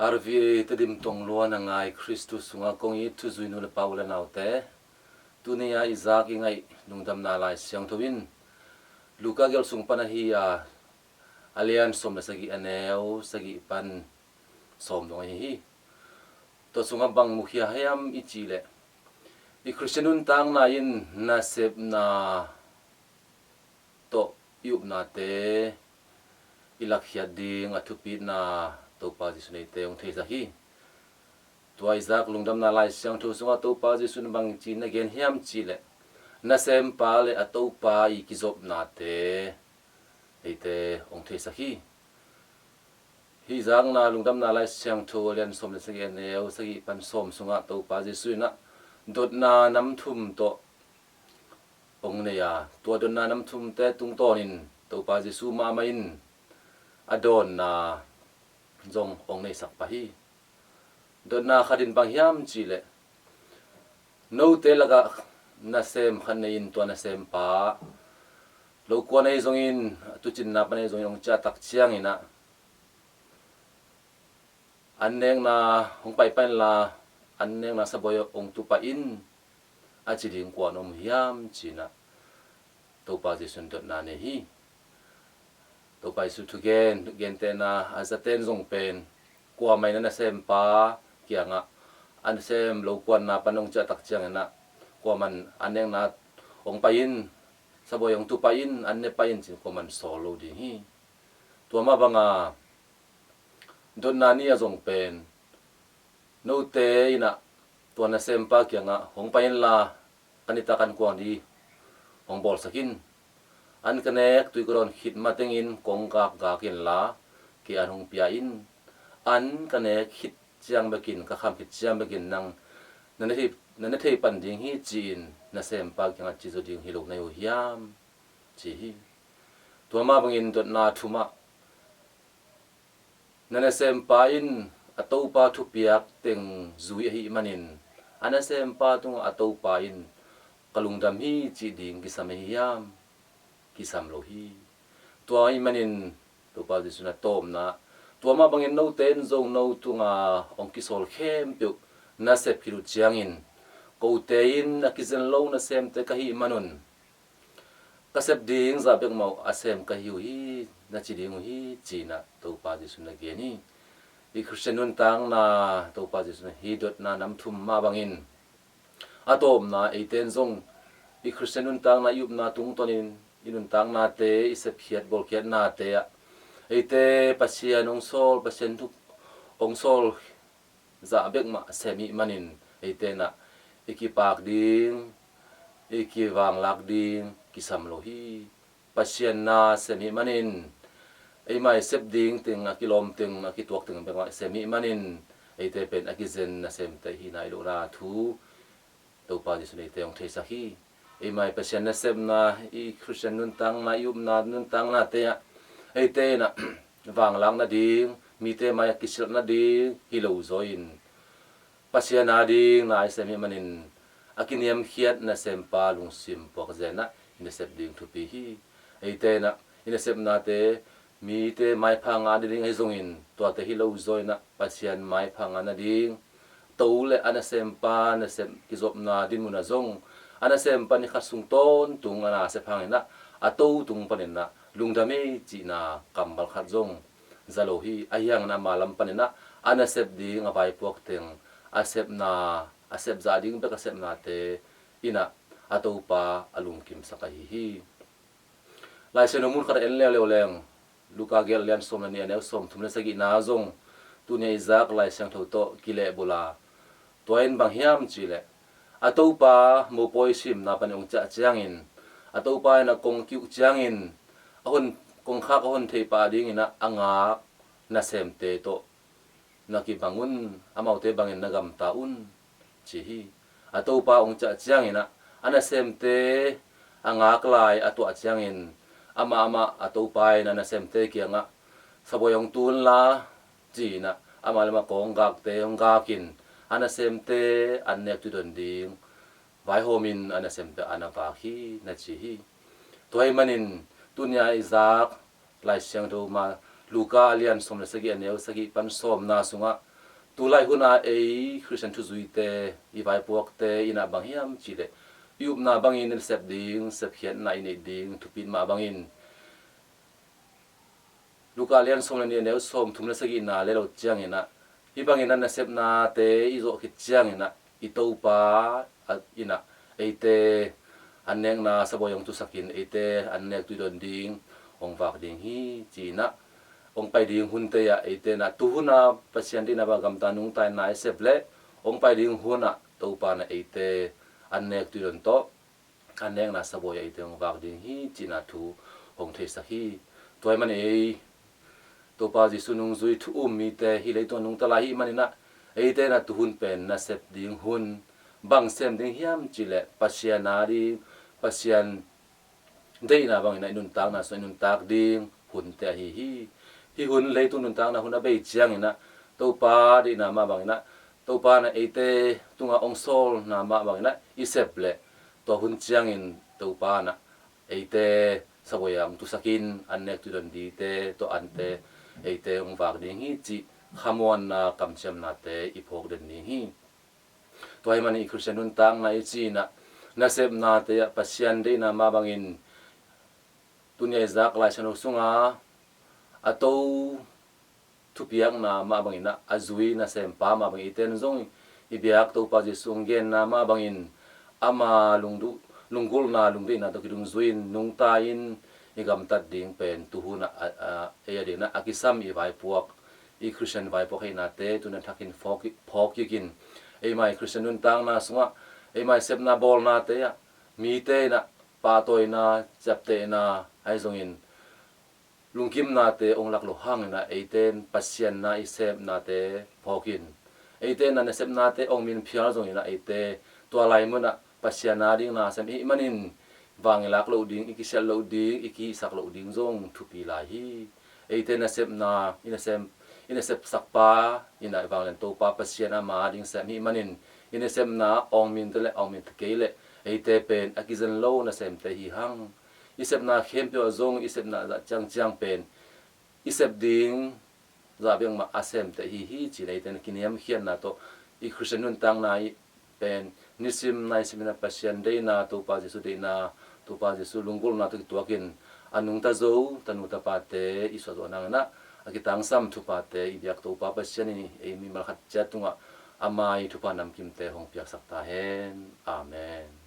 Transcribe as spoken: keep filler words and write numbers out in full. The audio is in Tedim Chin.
R V A Tedim tongluan a ngai Khristu sungah kong it thuzui nu le pa, u le naute, tuni-a i zak i ngaih lungdamna Lai Siangtho in Luka gelh sung pan ahi a, a lian sawm le sagih, a neu sagih pan sawm dong ahi hi. Tua sungah bang mukhia hiam i cih leh, i Khristian nuntakna in nasepna tawh i upnate i lakkhiat ding a thupitna Topa Jesuh in eite hong theisak hi. Tua i zak lungdamna Lai Siangtho sungah Topa Jesuh in bang ci-in na gen hiam cih leh, nasempa le a topa i kizopnate eite hong theisak hi. Hih zakna lungdamna Lai Siangtho a lian sawm le sagih, a neu sagih pan sawm sungah Topa Jesuh in ah dotna nam thum tawh hong nei a, tua dotna nam thumte tungtawnin Topa Jesuh mahmah in a dawnna zong hong neisak pah hi. Dotna khat in bang hiam cih leh, note lakah nasem khat nei in, tua nasempa lokuan ahi zongin, a tuucinna pan ahi zongin hong ciah tak ciangin ah, an nekna hong pai pah inla, an nekna sabuai hong tu pah in, a ci ding kua na om hiam ci-in ah Topa Jesuh in dotna nei hi. Topa Jesuh thugen, gentehna a zaten zong pen, kuamah in a nasempa kiangah, a nasem lokuanna pan hong ciah tak ciangin ah, kuamah in an nekna hong pai in, sabuai hong tu pah in, an ne pah in ci-in kuamah in sawl lo ding hi. Tua mah banga dotna ni ah zong pen, note in ah tua nasempa kiangah, hong pai inla, ka nitak an kuang ding hong bawlsak in. An ka nek tui ka dawn khit matengin kong gakgak inla, kei an hong pia in. An ka nek khit ciang bekin, ka kham khit ciang bekin nang na ne thei, na ne thei pan ding hi ci-in nasempa kiangah ci zaw ding hi lo na hi uh hiam, ci hi. Tua mah bangin dotna thumah, na nasempa in a topa thupiak teng zui ahih manin, a nasempa tungah a topa in ka lungdam hi cih ding kisam ahi hiam? Kisam lo hi. Tua ahih manin Topa Jesuh in a tawpna, tua mah bangin note in zong no tunga hong kisawl khempeuh na sep khit uh ciangin, kote in a kizen lo nasemte ka hih manun, ka sep ding zah bekmah uh a sem ka hi uh hi, na ci ding uh hi, ci-in ah Topa Jesuh in a gen hi. I Khristian nuntakna, Topa Jesuh in hih dotna nam thum mah bangin, a tawpna eite in zong i Khristian nuntakna i upna tungtawnin i nuntaknate, i sepkhiat bawlkhiatnate ah eite Pasian hong sawl, Pasian thu hong sawl zah bekmah sem ahih manin, eite in ah i kipak ding, i kivanglak ding kisam lo hi. Pasian na sem ahih manin, eima i sep ding teng, a kilawm teng, a kituak teng bekmah sem ahih manin, eite pen a kizen nasemte i hihna i lohna thu Topa Jesuh in eite hong theisak hi. Eima i Pasian nasepna, i Khristian nuntakna, i upna nuntaknate ah eite in ah vanglak nading, mite mai-ah kisilh nading hi lo zaw in, Pasian ading na i sem ahih manin, a kiniamkhiat nasempa lungsim puakzen ah i nasep ding thupi hi. Eite in ah i nasepnate mite maipha ngah nading ahi zongin, tuate hi lo zaw in ah Pasian maipha ngah nading, to le a nasempa nasep kizopna dinmun ah zong, a nasempa ni khat sung tawntung a na sep hangin ah, a to tung panin ah lungdam hi cihna kammal khat zong za lo hi. Ahi hangin ama lam panin ah a nasep ding a vaipuak teng, a sepna, a sep zah ding bek a sepnate in ah a topa a lungkimsak ahi hi. Lai Siangtho mun khat a en leuleu leng, Luka gelh lian sawm le nih, a neu sawmthum le sagihna zong tuni-a i zak Lai Siangtho tawh kilehbulh a, tua in bang hiam cih leh, a topa mopawi simna panin hong ciah ciangin, a topa in a kong kiuh ciangin, a hon, kongkhak a hon theih pah dingin ah a ngak nasemte tawh na kibang un, amaute bangin na gamta un, ci hi. A topa hong ciah ciangin ah, a nasemte a ngak lai a tuah ciangin, amah amah a topa in a nasemte kiangah, sabuai hong tu unla, ci-in ah, amah le amah kawng gakte hong gakin, a nasemte an nek tuidon ding vaihawmin a nasemte an a vak hi, na ci hi. Tua ahih manin, tuni-a i zak Lai Siangtho ma, Luka a lian sawm le sagih, a neu sagih pan sawmna sungah, Tulai huna ei Khristian thuzuite, i vaipuakte in ah bang hiam cihleh i upna bangin nasep ding, sepkhiatna i neih ding thupi mah bangin Luka lian sawm le nih, a neu sawmthum le sagihna le lo ciangin ah, hih bangin ah nasepnate i zawh khit ciangin ah i Topa in ah eite an nekna sabuai hong tusakin eite an nek tuidon ding hong vak ding hi, ci-in ah hong pai ding hunte ah eite in ah tuhun ah Pasian deihna bang gamta nungta in ah i sep leh hong pai ding hun ah Topa in ah eite an nek tuidon tawh an nekna sabuai ah eite hong vak ding hi, ci-in ah thu hong theisak hi. Tua ahih manin ei Topa Jesu nungzui thu um mite hih leitung nungta lai ahih manin ah eite in ah tuhun pen nasep ding hun bang sem ding hiam cihleh Pasian a ding, Pasian deihna bangin ah i nuntakna sungah i nuntak ding hunte ahi hi. Hih hun leitung nuntakna hun a bei ciangin ah Topa deihna mah bangin ah, Topa in ah eite tungah hong sawlna mah bangin ah i sep leh tua hun ciangin Topa in ah eite sabuai ah hong tusakin an nek tuidon dingte tawh ante eite hong vak ding hi, cih khamuanna kamciamnate i phawk den ding hi. Tua ahih manin i Khristian nuntakna i cih in ah nasepnate ah Pasian deihna mah bangin tuni a i zak Lai Siangtho sunga a to thupiakna mah bangin ah, a zui nasempa mah bangin eite in zong i biak Topa Jesu hong genna mah bangin ama lungdu-, lunggulhna lungdeihna tawh kidungzui-in nungta in i gamtat ding pen tuhun ah, a, a, ei a dingin ah a kisam i vaipuak, i Khristian vaipuak heihnate tuni a thakin phawk, phawk kikin eima i Khristian nuntakna sungah eima i sepna bawlnate ah mite in ah pahtawina, ciaptehna ahi zongin lungkimnate hong lak loh hangin ah eite in Pasian na i sepnate phawkin eite in ah nasepnate hong min phial zongin ah eite tua lai munah Pasian a ding nasem i hih manin vang i lak loh ding, i kisiat loh ding, i kihihsak loh ding zong thupi lai hi. Eite nasepna, i nasem, i nasepsakpa in ah vanglian Topa Pasian ama a ding sem i hih manin i nasepna hong minte le hong minte kei leh eite pen a kizen lo nasemte hi hang. I sepna khempeuh ah zong i sepna zah ciangciang pen i sep ding zah bek mah a semte hi hi, ci-in eite in kiniamkhiatna tawh i Khristian nuntakna i pen nisim naisim in ah Pasian deihna, Topa Jesu deihna, Topa Jesu lunggulhna tawh kituakin a nungta zo tanu tapate i suahzawh nangin ah a kitangsam thuphate i biak Topa Pasian in ei mimal khat ciat tungah ama i thupha namkimte hong piaksak ta hen. Amen.